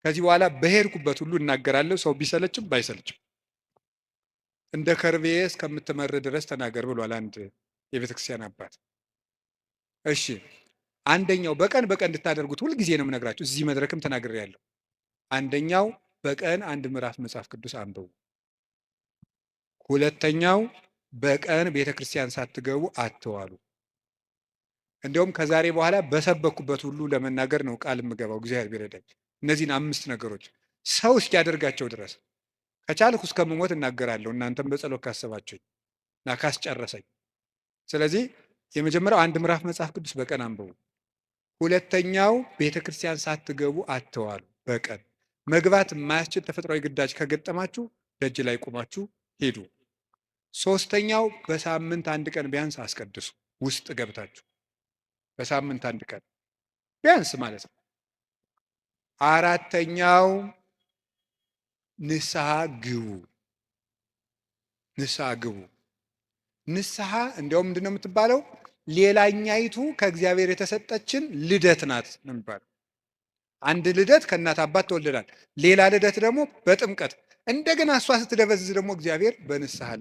ከዚህ በኋላ በሄድኩበት ሁሉ እናገራለሁ። ሰው ቢሰለችም ባይሰለችም እንደ ከርቤ እስከምትመር ድረስ ተናገር ብሏል አንድ የቤተክርስቲያን አባት። እሺ፣ አንደኛው በቀን በቀን እንድታደርጉት ሁልጊዜ ነው የምነግራችሁ። እዚህ መድረክም ተናግሬያለሁ። አንደኛው በቀን አንድ ምዕራፍ መጽሐፍ ቅዱስ አንብቡ። ሁለተኛው በቀን ቤተ ክርስቲያን ሳትገቡ አትዋሉ። እንዲያውም ከዛሬ በኋላ በሰበኩበት ሁሉ ለመናገር ነው ቃል የምገባው እግዚአብሔር ቢረዳኝ። እነዚህን አምስት ነገሮች ሰው እስኪያደርጋቸው ድረስ ከቻልኩ እስከምሞት እናገራለሁ። እናንተም በጸሎት ካሰባችሁኝ እና ካስጨረሰኝ። ስለዚህ የመጀመሪያው አንድ ምዕራፍ መጽሐፍ ቅዱስ በቀን አንብቡ። ሁለተኛው ቤተ ክርስቲያን ሳትገቡ አትዋሉ። በቀን መግባት የማያስችል ተፈጥሯዊ ግዳጅ ከገጠማችሁ ደጅ ላይ ቆማችሁ ሂዱ። ሶስተኛው በሳምንት አንድ ቀን ቢያንስ አስቀድሱ። ውስጥ ገብታችሁ በሳምንት አንድ ቀን ቢያንስ ማለት ነው። አራተኛው ንስሐ ግቡ። ንስሐ ግቡ። ንስሐ እንዲያውም ምንድን ነው የምትባለው? ሌላኛይቱ ከእግዚአብሔር የተሰጠችን ልደት ናት ነው የሚባለው። አንድ ልደት ከእናት አባት ተወልደናል። ሌላ ልደት ደግሞ በጥምቀት እንደገና እሷ ስትደበዝዝ ደግሞ እግዚአብሔር በንስሐ